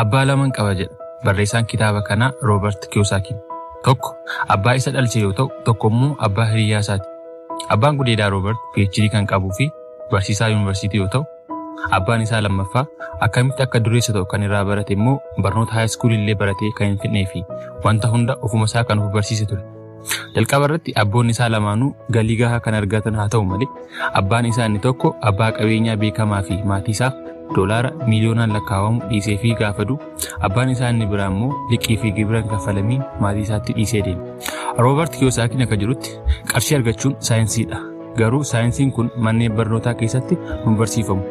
Abbaa laman qaba jedha barreessaan kitaaba kanaa Roobert Kiyosaakiin. Tokko abbaa isa dhalche yoo ta'u, tokko immoo abbaa hiriyyaa isaati. Abbaan gudeedaa Roobert PhD kan qabuu fi barsiisaa yuunivarsiitii yoo ta'u, abbaan isaa lammaffaa akkamitti akka dureessa ta'u kan irraa barate immoo barnoota high school illee baratee kan hin fidnee fi wanta hunda ofuma isaa kan of barsiise ture. Jalqaba irratti abboonni isaa lamaanuu galii gahaa kan argatan haa ta'u malee, abbaan isaa inni tokko abbaa qabeenyaa beekamaa fi maatii isaaf doolaara miiliyoonaan lakkaa'amu dhiisee fi gaafa du'u, abbaan isaa inni biraa immoo liqii fi gibira hin kaffalamiin maatii isaatti dhiisee deeme. Roobert Kiyosaakiin akka jedhutti, qarshii argachuun saayinsiidha. Garuu saayinsiin kun manneen barnootaa keessatti nun barsiifamu.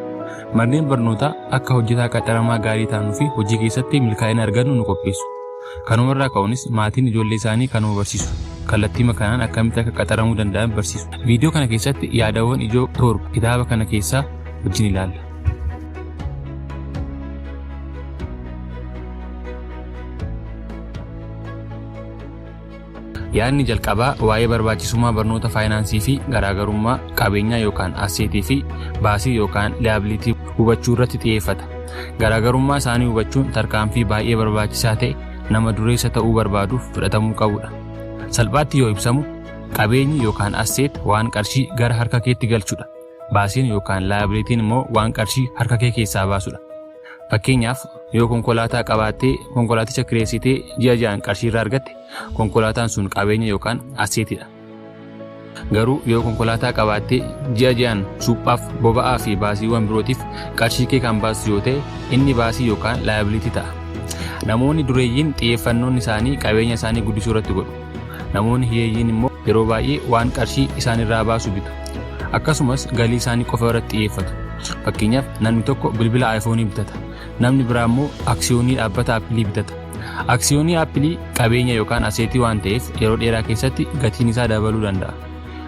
Manneen barnootaa akka hojjetaa qaxaramaa gaarii taanuu fi hojii keessatti milkaa'ina argannu nu qopheessu. Kanumarraa ka'uunis maatiin ijoollee isaanii kanuma barsiisu. Kallattiima kanaan akkamitti akka qaxaramuu danda'an barsiisu. Viidiyoo kana keessatti yaadawwan ijoo 7 kitaaba kana keessaa wajjin ilaalla. Yaadni jalqabaa waa'ee barbaachisummaa barnoota faayinaansii fi garaagarummaa qabeenyaa yookaan asseetii fi baasii yookaan liability hubachuu irratti xiyyeeffata. Garaagarummaa isaanii hubachuun tarkaanfii baay'ee barbaachisaa ta'e nama dureessa ta'uu barbaaduuf fudhatamuu qabudha. Salphaatti yoo ibsamu, qabeenyi yookaan asset waan qarshii gara harka keetti galchudha. Baasiin yookaan liabilityn immoo waan qarshii harka kee keessaa baasudha. Fakkeenyaaf, yoo konkolaataa qabaattee konkolaaticha kireessitee ji'a ji'aan qarshii irraa argatte, konkolaataan sun qabeenya yookaan asseetidha. Garuu yoo konkolaataa qabaattee ji'a ji'aan suphaaf, boba'aa fi baasiiwwan birootiif qarshii kee kan baastu yoo ta'e, inni baasii yookaan liability ta'a. Namoonni dureeyyiin xiyyeeffannoon isaanii qabeenya isaanii guddisuu irratti godhu. Namoonni hiyyeeyyiin immoo yeroo baay'ee waan qarshii isaan irraa baasu bitu. Akkasumas galii isaanii qofa irratti xiyyeeffatu. Fakkeenyaaf, namni tokko bilbila iPhone bitata. Namni biraa immoo aksiyoonii dhaabbata Appilii bitata. Aksiyoonii Appilii qabeenya yookaan asseetii waan ta'eef yeroo dheeraa keessatti gatiin isaa dabaluu danda'a.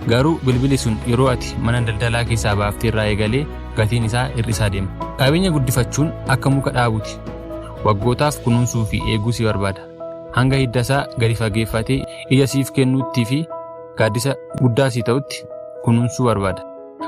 Garuu bilbilli sun yeroo ati mana daldalaa keessaa baaftee irraa eegalee gatiin isaa hir'isaa deema. Qabeenya guddifachuun akka muka dhaabuuti. Waggootaaf kunuunsuu fi eeguu si barbaada. Hanga hidda isaa gadi fageeffatee ija siif kennuuttii fi gaaddisa guddaa sii ta'utti kunuunsuu barbaada.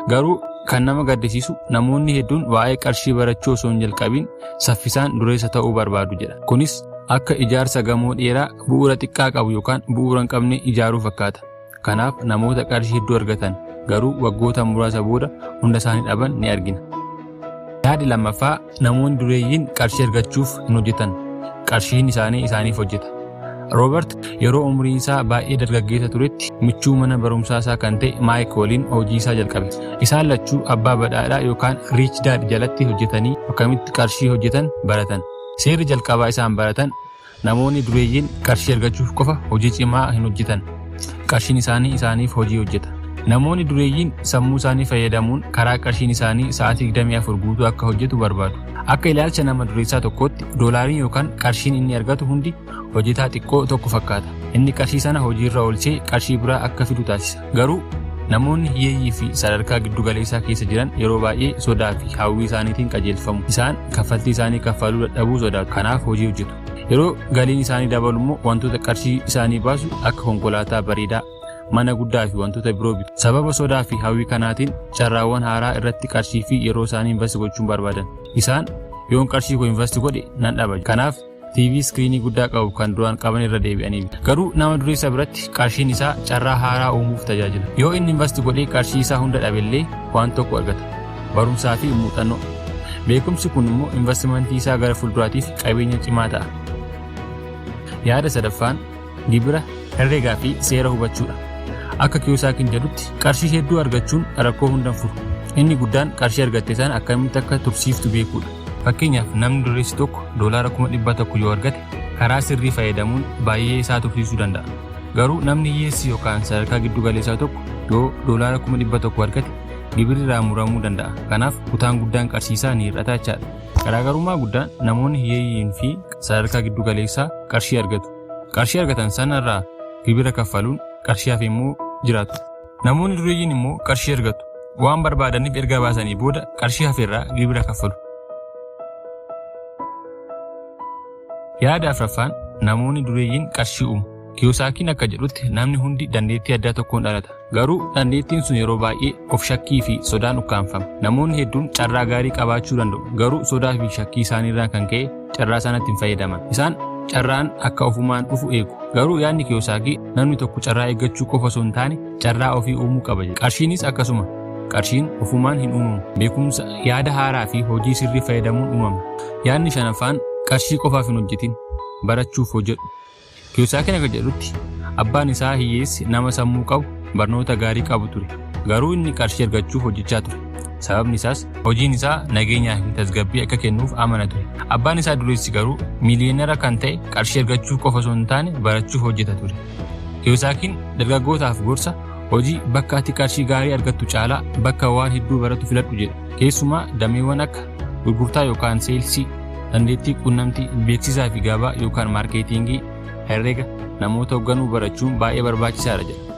Garuu kan nama gaddisiisu, namoonni hedduun waa'ee qarshii barachuu osoo hin jalqabiin saffisaan dureessa ta'uu barbaadu jedha. Kunis akka ijaarsa gamoo dheeraa bu'uura xiqqaa qabu yookaan bu'uura hin qabne ijaaruu fakkaata. Kanaaf namoota qarshii hedduu argatan garuu waggoota muraasa booda hunda isaanii dhaban ni argina. Yaadi lammaffaa, namoonni dureeyyiin qarshii argachuuf hin hojjetan. Qarshiin isaanii isaaniif hojjeta. Roobert yeroo umriin isaa baay'ee dargaggeessa turetti michuu mana barumsaa isaa kan ta'e Maayik waliin hojii isaa jalqabe. Isaan lachuu abbaa badhaadhaa yookaan Rich Dad jalatti hojjetanii akkamitti qarshii hojjetan baratan. Seerri jalqabaa isaan baratan, namoonni dureeyyiin qarshii argachuuf qofa hojii cimaa hin hojjetan. Qarshiin isaanii isaaniif hojii hojjeta. Namoonni dureeyyiin sammuu isaanii fayyadamuun karaa qarshiin isaanii sa'aatii 24 guutuu akka hojjetu barbaadu. Akka ilaalcha nama dureessaa tokkootti, doolaariin yookaan qarshiin inni argatu hundi hojjetaa xiqqoo tokko fakkaata. Inni qarshii sana hojiirra oolchee qarshii biraa akka fidu taasisa. Garuu namoonni hiyyeeyyii fi sadarkaa giddu galeessaa keessa jiran yeroo baay'ee sodaa fi hawwii isaaniitiin qajeelfamu. Isaan kaffaltii isaanii kaffaluu dadhabuu sodaatu. Kanaaf hojii hojjetu. Yeroo galiin isaanii dabalu immoo wantoota qarshii isaanii baasu akka konkolaataa bareedaa, mana guddaa fi wantoota biroo bitu. Sababa sodaa fi hawwii kanaatiin carraawwan haaraa irratti qarshii fi yeroo isaanii invest gochuun barbaadan. Isaan yoon qarshii koo invest godhe nan dhaba. Kanaaf TV iskiriinii guddaa qabu kan duraan qaban irra deebi'anii bitu. Garuu nama dureessa biratti qarshiin isaa carraa haaraa uumuuf tajaajila. Yoo inni invest godhee qarshii isaa hunda dhabellee waan tokko argata. Barumsaa fi muuxannoo. Beekumsi kun immoo investimentii isaa gara fuulduraatiif qabeenya cimaa ta'a. Yaada sadaffaan gibira, herreegaa fi seera hubachuudha. Akka Kiyosaakiin jedhutti, qarshii hedduu argachuun rakkoo hunda hin furu. Inni guddaan qarshii argatte sana akkamitti akka tursiiftu beekuudha. Fakkeenyaaf, namni dureessi tokko doolaara 100,000 yoo argate, karaa sirrii fayyadamuun baay'ee isaa tursiisuu danda'a. Garuu namni hiyyeessi yookaan sadarkaa giddu galeessaa tokko yoo doolaara 100,000 argate, gibirri irraa muramuu danda'a. Kanaaf kutaan guddaan qarshii isaa ni hir'ata jechaadha. Garaagarummaa guddaan, namoonni hiyyeeyyiin fi sadarkaa giddu galeessaa qarshii argatu. Qarshii argatan sana irraa gibira kaffaluun qarshii hafe immoo jiraatu. Namoonni dureeyyiin immoo qarshii argatu. Waan barbaadaniif erga baasanii booda qarshii hafe irraa gibira kaffalu. Yaada afraffaan, namoonni dureeyyiin qarshii uumu. Kiyosaakiin akka jedhutti, namni hundi dandeettii addaa tokkoon dhalata. Garuu dandeettiin sun yeroo baay'ee of shakkii fi sodaan ukkaamfama. Namoonni hedduun carraa gaarii qabaachuu danda'u. Garuu sodaa fi shakkii isaaniirraa kan ka'e carraa sanatti hin fayyadaman. Isaan carraan akka ofumaan dhufu eegu. Garuu yaadni Kiyosaakii namni tokko carraa eeggachuu qofa osoo hin taane carraa ofii uumuu qaba jedha. Qarshiinis akkasuma. Qarshiin ofumaan hin uumamu. Beekumsa, yaada haaraa fi hojii sirrii fayyadamuun uumama. Yaadni shanaffaan qarshii qofaaf hin hojjetin, barachuuf hojjedhu. Kiyosaakiin akka jedhutti abbaan isaa hiyyeessi nama sammuu qabu barnoota gaarii qabu ture. Garuu inni qarshii argachuuf hojjechaa ture. Sababni isaas hojiin isaa nageenyaa fi tasgabbii akka kennuuf amana ture. Abbaan isaa dureessi garuu miiliyoonara kan ta'e qarshii argachuu qofa osoo hin taane barachuuf hojjeta ture. Kiyosaakiin dargaggootaaf gorsa hojii bakka ati qarshii gaarii argattu caalaa bakka waan hedduu baratu filadhu jedha. Keessumaa dameewwan akka gurgurtaa yookaan sales, dandeettii quunnamtii, beeksisaa fi gabaa yookaan marketing, herrega, namoota hoogganuu barachuun baay'ee barbaachisaadha jedha.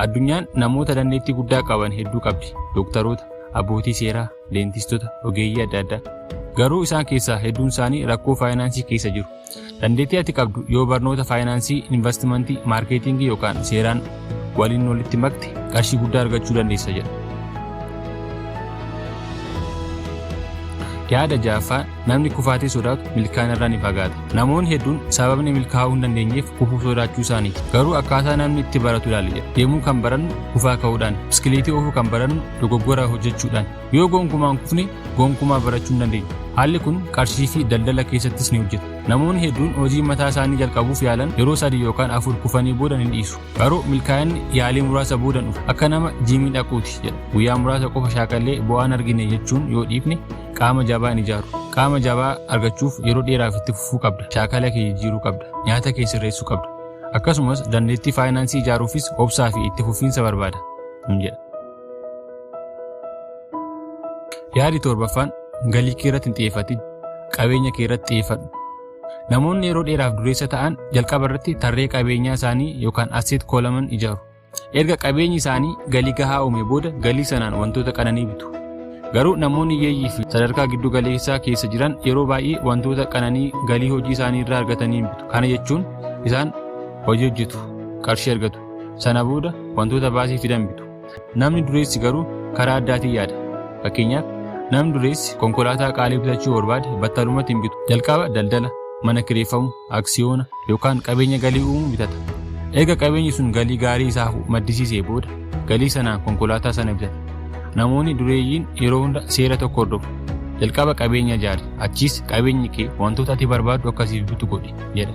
Addunyaan namoota dandeettii guddaa qaban hedduu qabdi. Dooktaroota, abbootii seeraa, leentistota, ogeeyyii adda addaa. Garuu isaan keessaa hedduun isaanii rakkoo faayinaansii keessa jiru. Dandeettii ati qabdu yoo barnoota faayinaansii, investimentii, marketingii yookaan seeraan waliin walitti makte qarshii guddaa argachuu dandeessa jedha. Yaada ja'affaan namni kufaatii sodaatu milkaa'ina irraa ni fagaata. Namoonni hedduun sababni milkaa'uu hin dandeenyeef kufuu sodaachuu isaaniiti. Garuu akkaataa namni itti baratu ilaali jedha. Deemuu kan barannu kufaa ka'uudhaan, biskileetii oofuu kan barannu dogoggora hojjechuudhaan. Yoo gonkumaa hin kufne gonkumaa barachuu hin dandeenyu. Haalli kun qarshii fi daldala keessattis ni hojjeta. Namoonni hedduun hojii mataa isaanii jalqabuuf yaalan yeroo 3 yookaan 4 kufanii booda ni dhiisu. Garuu milkaa'inni yaalii muraasa booda dhufa. Akka nama jiimii dhaquuti jedha. Guyyaa muraasa qofa shaakallee bu'aan argine jechuun yoo dhiifne qaama jabaa hin ijaaru. Qaama jabaa argachuuf yeroo dheeraaf itti fufuu qabda. Shaakala kee jijjiiruu qabda. Nyaata kee sirreessuu qabda. Akkasumas dandeettii faayinaansii ijaaruufis obsaa fi itti fufiinsa barbaada. Jedha. Yaadi torbaffaan galii kee irratti hin xiyyeeffatin. Qabeenya kee irratti xiyyeeffadhu. Namoonni yeroo dheeraaf dureessa ta'an jalqaba irratti tarree qabeenyaa isaanii yookaan asset column ijaaru. Erga qabeenyi isaanii galii gahaa uume booda galii sanaan wantoota qananii bitu. Garuu namoonni hiyyeeyyii fi sadarkaa giddu galeessaa keessa jiran yeroo baay'ee wantoota qananii galii hojii isaanii irraa argatanii bitu. Kana jechuun isaan hojii hojjetu, qarshii argatu. Sana booda wantoota baasii fidan bitu. Namni dureessi garuu karaa addaatiin yaada. Fakkeenyaaf namni dureessi konkolaataa qaalii bitachuu barbaade battalumatti hin bitu. Jalqaba daldala, mana kireeffamu, aksiyoona yookaan qabeenya galii uumu bitata. Erga qabeenyi sun galii gaarii isaaf maddisiisee booda galii sanaan konkolaataa sana bitata. Namoonni dureeyyiin yeroo hunda seera tokko hordofu. Jalqaba qabeenya ijaari, achiis qabeenyi kee wantoota ati barbaaddu akkasiif bitu godhi jedha.